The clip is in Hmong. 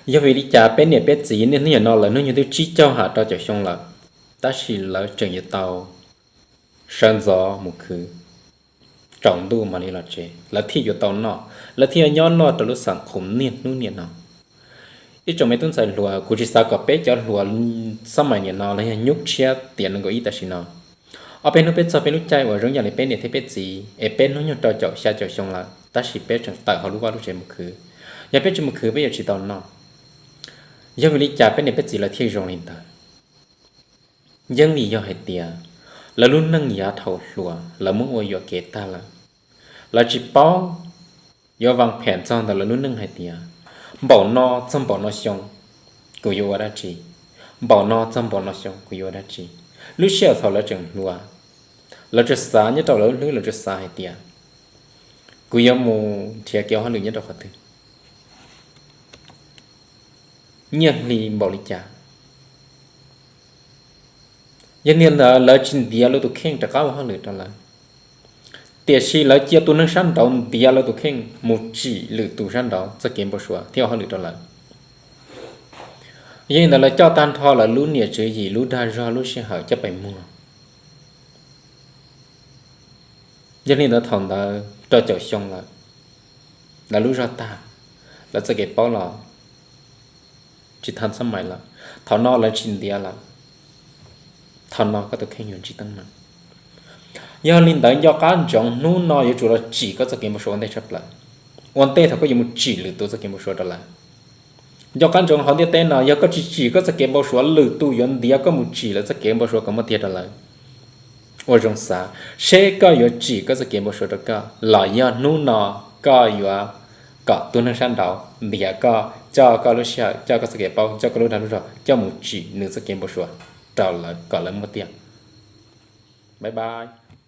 Yog vim li cas peb niam peb txiv niaj hnub nim no lawv hnub nyoog twb tsib caug ham rau caum xyoo lawm, tab sis lawv tseem yuav tau sawv ntxov mus khwv tsaus ntuj mam li los tsev, lawv thiaj yuav tau noj, lawv thiaj yuav nyob noj rau lub xam khum niaj hnub nim no. Ib tsoom me tub ntxhais hluas, kuv tsis xav kom peb cov hluas xab mais nim no los yog nyuj tshiab tiam nees nkaum ib tam sim no. Ob peb hnub peb txog peb lub caij uas zoo yam li peb niam thiab peb txiv es peb hnub nyoog rau caum xya caum xyoo lawm tab sis peb tseem tawm hauv lub vaj lub tsev mus khwv. Yog peb tsis mus khwv peb yuav tsis tau noj. Yog vim li cas peb niam peb txiv lawv thiaj zoo li ntawd? Yeej vim yog hais tias lawv lub neej yav thaum hluas lawv muab ua yuam kev tag lawm. Lawv tsis paub yuav vas phem txog ntawm lawv lub neej hais tias npaum no txog npaum no xyoo kuv yuav ua dab tsi, npaum no txog npaum no xyoo kuv yuav ua dab tsi. Lub sij hawm thaum lawv tseem hluas, lawv tsuas xav nyob rau lawv lub hlwb, lawv tsuas xav hais tias kuv yuav mus nrhiav kev ua hauj lwm nyob rau qhov twg, nyiaj hli npaum li cas. Yog li ntawd lawv tsis ntiav lawv tus kheej rov qab ua hauj lwm rau lawv, tiam sis lawv cia tus neeg sab nraud ntiav lawv tus kheej mus tsim lwm tus sab nraud txoj kev npau suav thiab ua hauj lwm rau lawv. Yog li ntawd lawv coj tag nrho lawv lub niam tswv yim lub dag zog lub sij hawm coj pes muag. Yog li ntawd thaum ntawd rau caum xyoo lawm, lawv lub zog tag, lawv txoj kev paub los tsis thaj xab mais lawm. Thaum no lawv tsis ntiav lawm, thaum no koj tus kheej yuav ntsib teeb meem. Yog li ntawd nco qab ntsoov hnub no yuav tsum los tsim koj txoj kev npau suav ua ntej tshaj plaws, ua ntej thaum koj yuav mus tsim lwm tus txoj kev npau suav rau lawv. Nco qab ntsoov hauv ntiaj teb no yog koj tsis tsim koj txoj kev npau suav, lwm tus yuav ntiav koj mus tsim lawv txoj kev npau suav kom muaj tiag rau lawv. Ua zoo xav seb koj yuav tsim koj txoj kev npau suav rau koj los yog hnub no koj yuav kom tus neeg sab nraud ntiav koj, coj koj lub sij hawm, coj koj txoj kev paub, coj koj lub dag lub zog coj mus tsim nws txoj kev npau suav rau lawv kom lawv muaj tiag. Bye bye.